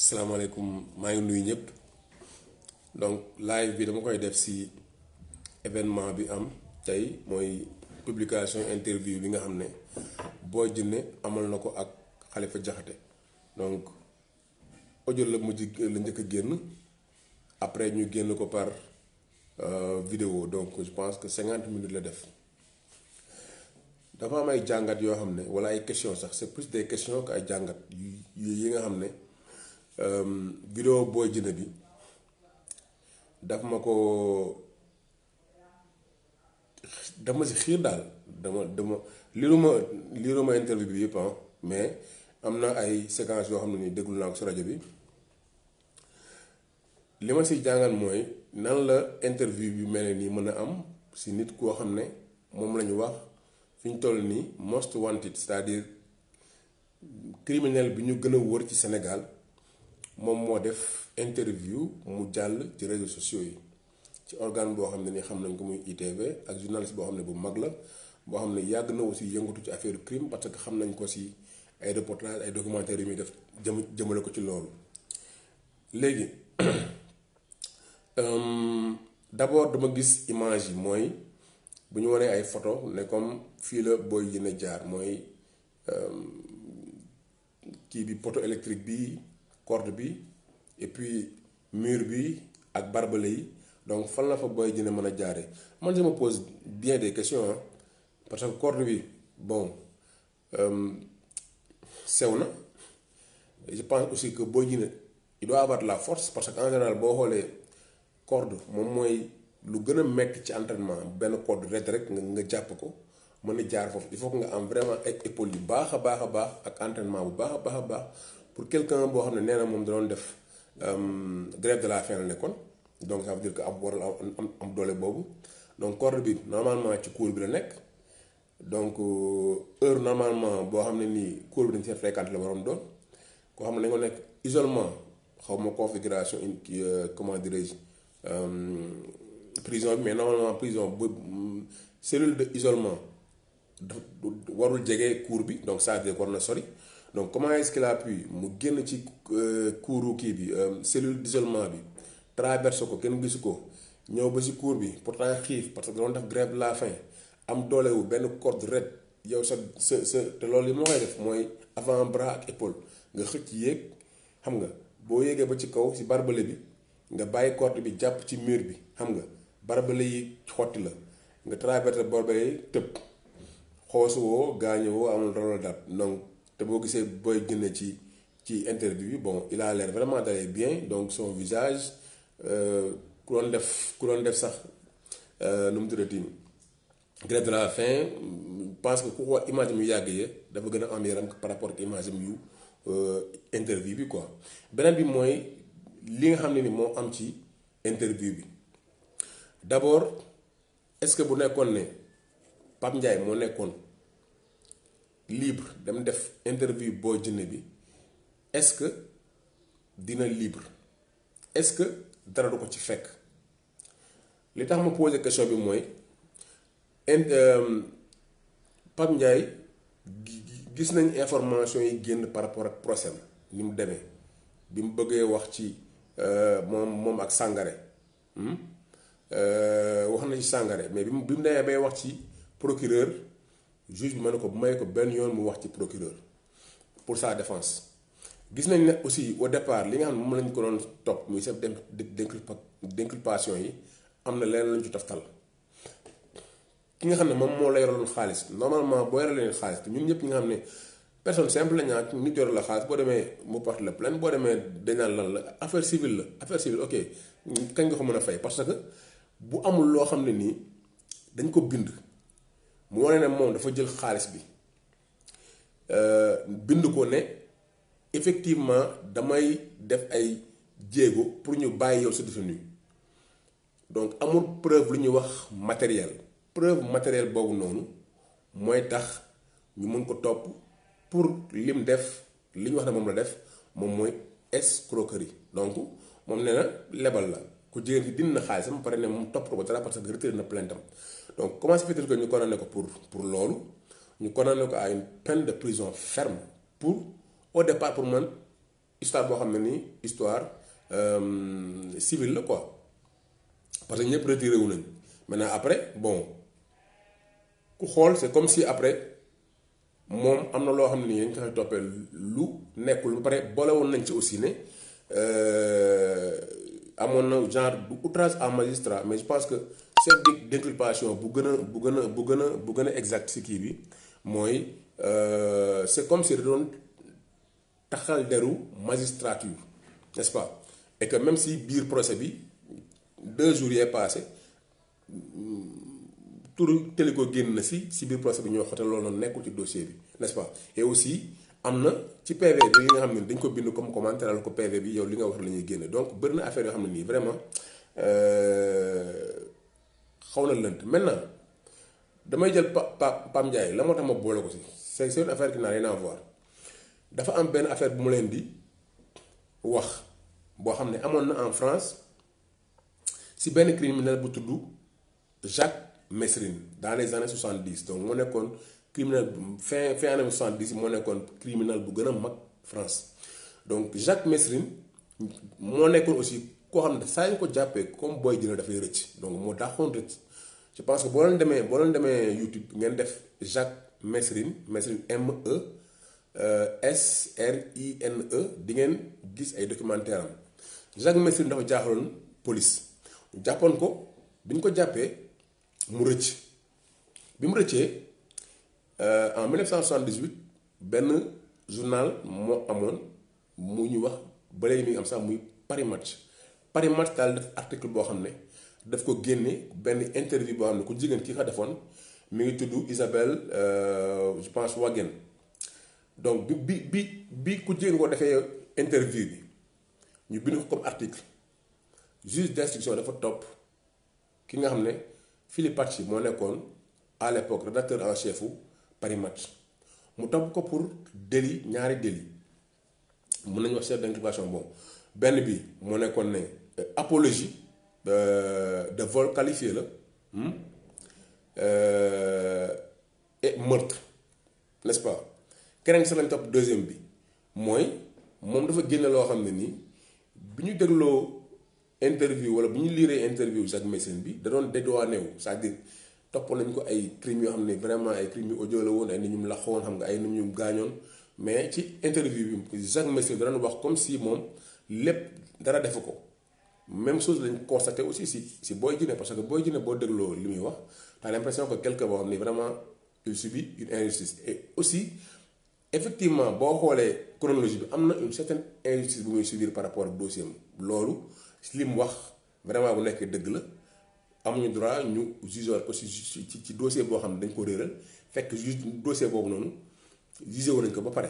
salaamaaleykum maa ngi nuyu ñëpp donc live bi dama koy def ci événement bi am tey mooy publication interview bi nga xam ne Boy Djiné amal na ko ak Khalifa Diakhaté donc audio la mujj la njëkk a génn après ñu génn ko par vidéo donc je pense que 50 minutes la def dafa am ay jàngat yoo xam ne walla ay questions sax c'est plus des questions que ay jàngat yi nga xam ne vidéo Boy Djiné bi daf ma si xiir daal dama liiruma interview bi yëpp mais am na ay séquences yoo xam ne nii déglu naa ko si rajo bi li ma si jàngat mooy nan la interview bi mel nii mën a am si nit koo xam ne moom la ñu wax fi ñu toll nii most wanted c'est-à-dire criminel bi ñu gën a wër ci Sénégal moom moo def interview mu jàll ci réseaux sociaux yi ci organe boo xam ne ni xam nañ ko muy ITV ak journaliste boo xam ne bu mag la boo xam ne yàgg na aussi yëngatu ci affaire crime parce que xam nañ ko si ay reportage ay documentaires yu muy def jëmale ko ci loolu. léegi d'abord dama gis image yi mooy bu ñu wanee ay photo ne comme fii la Boy Djiné jaar mooy kii bi poteau électrique bi corde bi et puis mur bi ak barbelé yi donc fan la fa Boy Djiné mën a jaare man je me pose bien des questions parce que corde bi bon sew na je pense aussi que Boy Djiné il doit avoir de la force parce que en général boo xoolee corde moom mooy lu gën a metti ci entraînement benn corde rek nga jàpp ko mën a jaar foofu il faut que nga am vraiment ay épaules yu baax a baax ak entraînement bu baax a baax pour quelqu'un boo xam ne nee na moom da doon def grève de la faim la nekkoon donc ça veut dire que am waral am doole boobu donc corde bi normalement ci cour bi la nekk donc heure normalement boo xam ne nii cour bi dañ see fréquente la waroon doon koo xam ne dañoo nekk isolement xaw ma configuration comment dirais-je prison bi mais normalement prison bu cellule de isolement warul jege cour bi donc ça veut dire war na sori. donc comment est-ce qu'il a pu mu génn ci couru kii bi cellule d'isolement bi traverse ko kenn gisu ko ñëw ba ci cour bi pourtant xiif parce que doon def grève de la faim am doolewu benn corde ret yow sa te loolu li moo koy def mooy avant bras ak épaule nga xëcc yéeg xam nga boo yéegee ba ci kaw ci barbelé bi nga bàyyi corde bi jàpp ci mur bi xam nga barbelé yi xotti la nga traversé barbelé yi tëb xoosuwoo gaañuwoo amul dara daal donc te boo gisee Boy Djiné ci interview bi bon il a l'air vraiment d'aller bien donc son visage ku doon def sax nu mu tuddati grève de la faim pense que ku ko image mu yàgg yee dafa gën a am yaram par rapport ak image yu interview bi quoi. beneen bi mooy li nga xam ne ni moo am ci interview bi d'abord est-ce que bu nekkoon ne Pape Ndiaye moo nekkoon libre dem def interview Boy Djiné bi est-ce que dina libre est-ce que dara du ko ci fekk li tax ma poser question bi mooy Pape Ndiaye gis nañ information yi génn par rapport ak procès ni mu demee bi mu bëggee wax ci moom ak Sangaré wax na ci Sangaré mais bi mu demee bay wax ci procureur juge bi ma ne ko bu may ko benn yoon mu wax ci procureur pour sa défense gis nañ ne aussi au départ li nga xam ne moom lañ ko doon topp muy chef d'inculpation yi am na leneen lañ ci toftal ki nga xam ne moom moo la yoraloon xaalis normalement boo yoree leen xaalis te ñun ñëpp ñi nga xam ne personne simple la ñaa nit yor la xaalis boo demee mu porte la plainte boo demee dañaan lan la affaire civile ok kañ nga ko mën a fay parce que bu amul loo xam ne nii dañ ko bind mu wane ne moom dafa jël xaalis bi bind ko ne effectivement damay def ay jéego pour ñu bàyyi yow sa détenu donc amul preuve lu ñuy wax preuve matérielle boobu noonu mooy tax ñu mën ko topp pour lim def li ñu wax ne moom la def moom mooy escroquerie donc moom nee na lebal la ku jigéen ki dindi na xaalisam pare ne moom topp ko ba dara parce que retiré na plainte am donc comment se fait-il que ñu condamné ko pour loolu ñu condamné ko à une peine de prison ferme pour au départ pour man histoire boo xam ne nii histoire civile la quoi parce que ñëpp retiré wu nañ maintenant après bon ku xool c'est comme si après moom am na loo xam ne nii dañ ko fay toppee lu nekkul ba pare boole woon nañ ci aussi ne amoon na genre du outrage à magistrat mais je pense que chef d'inculpation bu gën a exact si kii bi mooy c'est comme si da doon taxal deru magistrature n'est-ce pas et que même si biir procès bi 2 jours yee passé turu Téliko génn na si biir procès bi ñoo xote loolu noonu nekkul ci dossier bi n'est-ce pas et aussi am na ci PV bi li nga xam ne dañ ko bind comme commentaire la ko PV bi yow li nga wax la ñuy génne donc bëri na affaire yoo xam ne nii vraiment xaw na lënt maintenant damay jël Pam Ndiaye la moo tax ma boole ko si c'est une affaire qui n'a rien à voir dafa am benn affaire bu mu leen di wax boo xam ne amoon na en France si benn criminel bu tudd Jacques Messrine dans les années 70 donc moo nekkoon criminel fin année 70 moo nekkoon criminel bu gën a mag France donc Jacques Messrine moo nekkoon aussi koo xam ne saa ñu ko jàppee comme booy dina dafay rëcc donc moo taxoon rëcc je pense que boo leen demee YouTube ngeen def Jacques Messrine MESRINE di ngeen gis ay documentaire am Jacques Messrine dafa jaaxaloon police jàppoon ko bi ñu ko jàppee mu rëcc bi mu rëccee en 1978 benn journal moo amoon mu ñu wax ba léegi mi ngi am sax muy Paris Match daal def article boo xam ne daf ko génne benn interview boo xam ne ku jigéen ki ko defoon mi ngi tudd Isabelle je pense Wagen donc bi ku jigéen ko defee interview bi ñu bind ko comme article juge d'instruction dafa topp ki nga xam ne Philippe Patchi moo nekkoon à l'époque rédacteur en chef u Paris Match mu topp ko pour délit ñaari délit mun nañu wax chef d'inculpation bon benn bi moo nekkoon ne apologie de vol qualifié la et meurtre n'est-ce pas keneen sax lañ topp deuxième bi mooy moom dafa génne loo xam ne nii bi ñu dégloo interview wala bu ñu liiree interview Jacques Messrine bi da doon dédouané wu c'est-à-dire topp nañ ko ay crimes yoo xam ne vraiment ay crimes yu audio la woon ay nit ñu laxoon xam nga ay nit ñu gaañoon mais ci interview bi Jacques Messrine da doon wax comme si moom lépp dara defu ko même chose lañ constaté aussi si Boy Djiné parce que Boy Djiné boo dégloo li muy wax t'as l'impression que quelqu'un boo xam ne vraiment il subit une injustice et aussi effectivement boo xoolee chronologie bi am na une certaine injustice bu muy subir par rapport ak dossier am loolu li mu wax vraiment bu nekkee dëgg la amuñu droit ñu juger ko ci dossier boo xam ne dañ ko réeral fekk dossier boobu noonu jugé wu nañ ko ba pare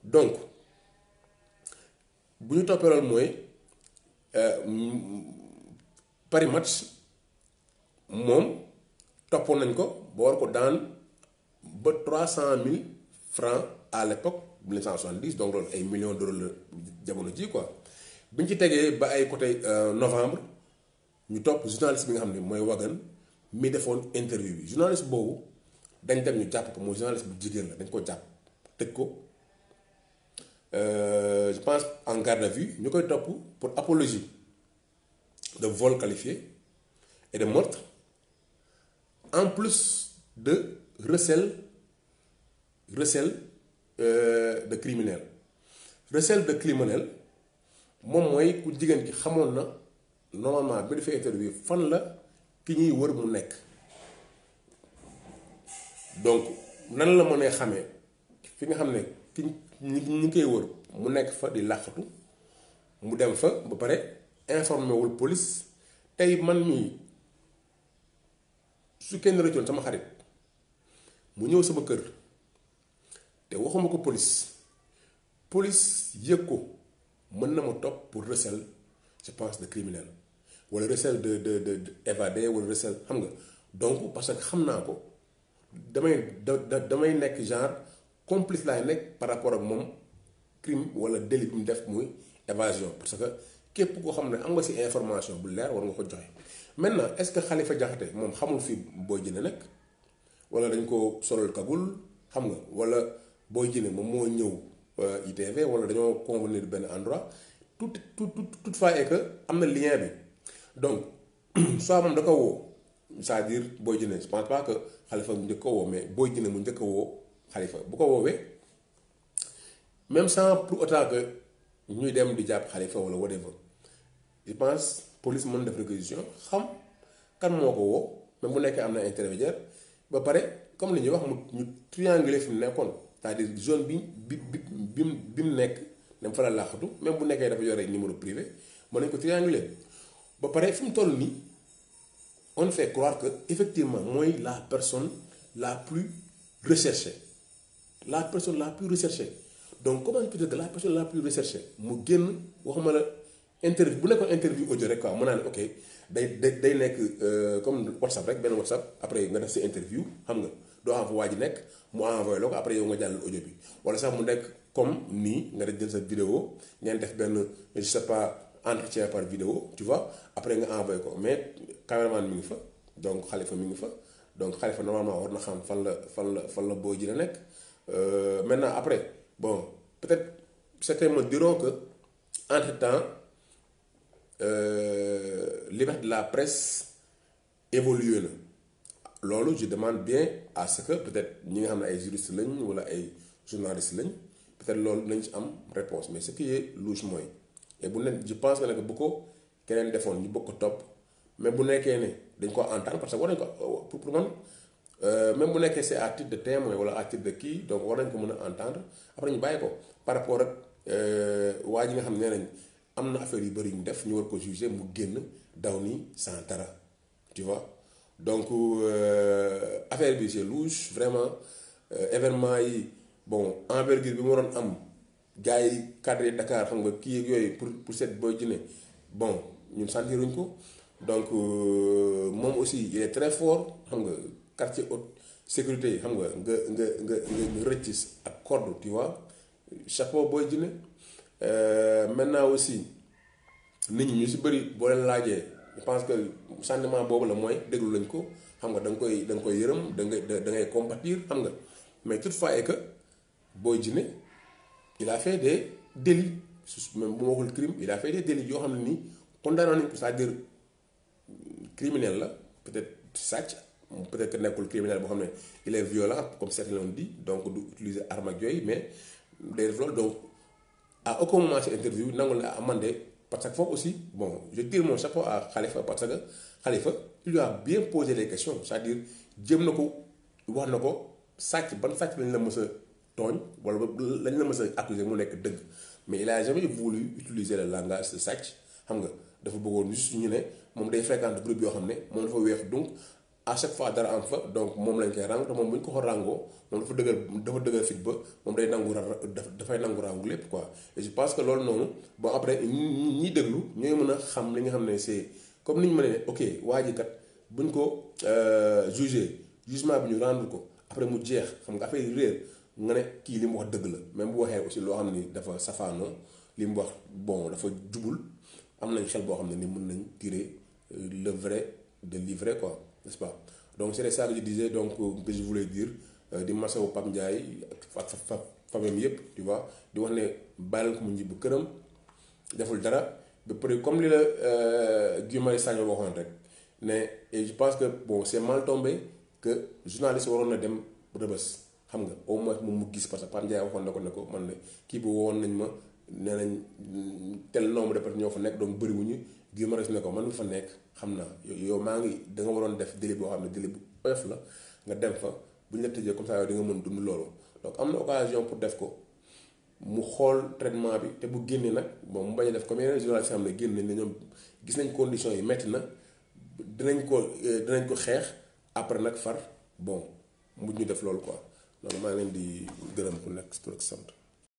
donc bu ñu toppee loolu mooy Paris Match moom toppoon nañ ko ba war ko daan ba 300,000 francs à l'époque 1970 donc loolu ay millions d'euros la jamono ji quoi bi ñu ci tegee ba ay côté novembre ñu topp journaliste bi nga xam ne mooy Wagan mi defoon interview bi journaliste boobu dañ dem ñu jàpp ko mooy journaliste bu jigéen la dañ ko jàpp tëj ko je pense en garde à vue ñu koy topp pour apologie de vol qualifié et de meurtre en plus de recel de criminel recel de criminel moom mooy ku jigéen ki xamoon na normalement bi defee interview fan la ki ñuy wër mu nekk donc nan la mënee xamee fi nga xam ne ki ñi koy wër mu nekk fa di làqatu mu dem fa ba pare informé wul police tey man mii su kenn rëccoon sama xarit mu ñëw sama kër te waxuma ko police yëg ko mën na ma topp pour recel je pense de criminel wala recel de évadé wala recel xam nga donc parce que xam naa ko damay nekk genre complice laay nekk par rapport ak moom crime wala délit bi mu def muy évasion parce que képp koo xam ne am nga ci information bu leer war nga ko joxe maintenant est-ce que Khalifa Diakhaté moom xamul fi Boy Djiné nekk wala dañ ko solal kagul xam nga wala Boy Djiné moom moo ñëw ITV wala dañoo convenir benn endroit toutefois est que am na lien bi donc soit moom da ko woo c'est-à-dire Boy Djiné je pense pas que Khalifa mu njëkk ko woo mais Boy Djiné mu njëkk a woo Khalifa bu ko woowee même sans pour autant que ñuy dem di jàpp Khalifa wala whatever je pense police mën def réquisition xam kan moo ko woo même bu nekkee am na intermédiaire ba pare comme li ñuy wax ñu trianguler fi mu nekkoon c'est-à-dire zone bi mu nekk dem fa la laaxatu même bu nekkee dafa yore numéro privé mën nañ ko trianguler ba pare fi mu toll nii on fait croire que effectivement mooy la personne la plus recherchée donc comment peut-être que la personne la plus recherchée mu génn waxuma la interview bu nekkoon interview audio rek quoi mu naan ok day nekk comme WhatsApp rek benn WhatsApp après nga def sa interview xam nga doo xam fa waa ji nekk mu envoyé la ko après yow nga jàllal audio bi wala sax mu nekk comme nii nga def jël sa vidéo ngeen def benn je sais pas entretien par vidéo tu vois après nga envoyé ko mais caméraman mi ngi fa donc Khalifa mi ngi fa donc Khalifa normalement war na xam fan la Boy Djiné nekk maintenant après bon peut-être certains me diront que entre-temps liberté de la presse évolué na loolu je demande bien à ce que peut-être ñi nga xam ne ay juristes lañ wala ay journalistes lañ peut-être loolu nañ ci am réponse mais ce qui est louche mooy et bu ne je pense que bu ko keneen defoon ñu bëgg ko topp même bu nekkee ne dañ ko entendre parce que war nañ ko pour man même bu nekkee c'est à titre de témoin wala à titre de kii donc war nañ ko mën a entendre après ñu bàyyi ko par rapport ak waa ji nga xam ne nee nañ am na affaire yu bëri yu ñu def ñu war ko juger mu génn daw nii sans dara tu vois donc affaire bi c'est louche vraiment événement yi bon envergure bi mu waroon am gars yi cadre Dakar xam nga kii ak yooyu pour cette Boy Djiné bon ñun sentiruñ ko donc moom aussi il est très fort xam nga quartier haute sécurité xam nga nga rëcc ak corde tu vois chapeau Boy Djiné maintenant aussi nit ñi ñu si bëri boo leen laajee je pense que sentiment boobu la mooy déglu lañ ko xam nga da nga koy yërëm da ngay compatir xam nga mais toutefois est que Boy Djiné il a fait des délits même bu ma waxul crime il a fait des délits yoo xam ne nii condamné nañ ko c'est-à-dire criminel la peut-être sàcc peut-être que nekkul criminel boo xam ne il est violent comme certains l'ont dit donc du utiliser arme ak yooyu mais day def loolu donc à aucun moment ci interview nangul na amandé parce que foofu aussi bon je tire mon chapeau à Khalifa parce que Khalifa il lui a bien posé les questions c'est-à-dire jëm na ko wax na ko sàcc ban sàcc lañ la mës a tooñ wala lañ la mës a accuser mu nekk dëgg mais il a jamais voulu utiliser le langage de sàcc xam nga dafa bëggoon juste ñu ne moom day fréquente groupe yoo xam ne moom dafa weex donc à chaque fois dara am fa donc moom lañ koy ràng te moom bu ñu ko ràngoo moom dafa dëgër fit ba moom day dafay nangu ràngu lépp quoi et je pense que loolu noonu bon après ñiy déglu ñooy mën a xam li nga xam ne c'est comme ni ñu mën a ne ok waa ji kat buñ ko jugement bi ñu rendre ko après mu jeex xam nga affaire yi réer nga ne kii li mu wax dëgg la même bu waxee aussi loo xam ni dafa safaanoo li mu wax bon dafa jubul am nañ xel boo xam ne ni mën nañ tirer le vrai de l'ivraie quoi n'est-ce pas donc c'est ça que je disais donc que je voulais dire di masawu Pape Ndiaye ak famille yëpp tu vois di wax ne bàyyil ko mu njibbu këram deful dara ba pare comme li la Guy Marius Sagna waxoon rek ne et je pense que bon c'est mal tombé que journaliste waroon na dem Rebeuss xam nga au moins moom mu gis parce que Pape Ndiaye waxoon na ko ne ko man ne kii bi woon nañ ma nee nañ tel nombre de personnes ñoo fa nekk donc bëriwuñu Guy Marius ne ko man mi fa nekk xam naa yow maa ngi da nga waroon def délit boo xam ne délit bu oyof la nga dem fa bu ñu la tëjee comme ça yow di nga mën dund loolu donc am na occasion pour def ko mu xool traitement bi te bu génnee nag bon mu bañ a def comme yeneen journalistes xam ne génn nañ ne ñoom gis nañ conditions yi metti na dinañ ko xeex après nag far bon mujj ñu def loolu quoi loolu maa ngi leen di gërëm ku nekk tur ak sant.